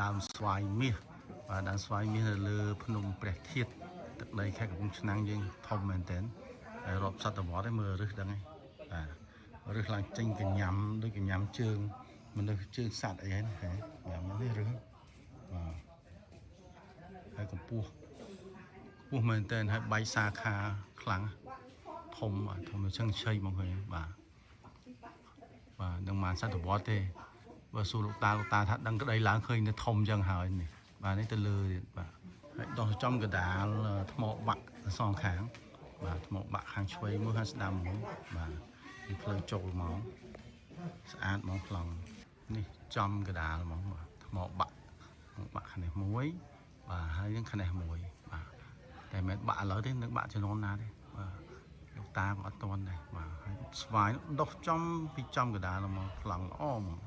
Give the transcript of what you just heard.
ដើមស្វាយមាសបាទដើមស្វាយមាសនៅលើភ្នំព្រះធាតុទឹកដីខេត្តកំពង់ឆ្នាំងយើងធំមែនទែនហើយរាប់សតវត្សឯងមើលរឹសដឹងឯងបាទរឹសឡើងចេញកញ្ញាំដូចកញ្ញាំជើងមនុស្សជើងសត្វអីហ្នឹងហ៎បាទមើលនេះរឹសបាទហើយកម្ពស់ខ្ពស់មែនទែនហើយបែកសាខាខ្លាំងធំបាទធំអញ្ចឹងឆៃមកឃើញបាទបាទនឹងមិនសតវត្សទេ បើសួរលោកតាលោកតាថាដឹងក្តីឡើងឃើញនៅធំចឹងហើយនេះបាទនេះទៅលើទៀតបាទហើយដោះចំកដាលថ្មបាក់សងខាង បាទថ្មបាក់ខាងឆ្វេងមួយខាងស្ដាំមួយបាទនេះផ្លូវចូលមកស្អាតហ្មងប្លង់នេះចំកដាលហ្មងបាទថ្មបាក់ថ្មបាក់ខាងនេះមួយបាទហើយនឹងខាងនេះមួយបាទតែមិនបាក់ឥឡូវទេនឹងបាក់ជំនាន់ណាទេបាទលោកតាក៏អត់ទាន់ដែរបាទហើយស្វាយដុះចំពីចំកដាលមកប្លង់ល្អហ្មង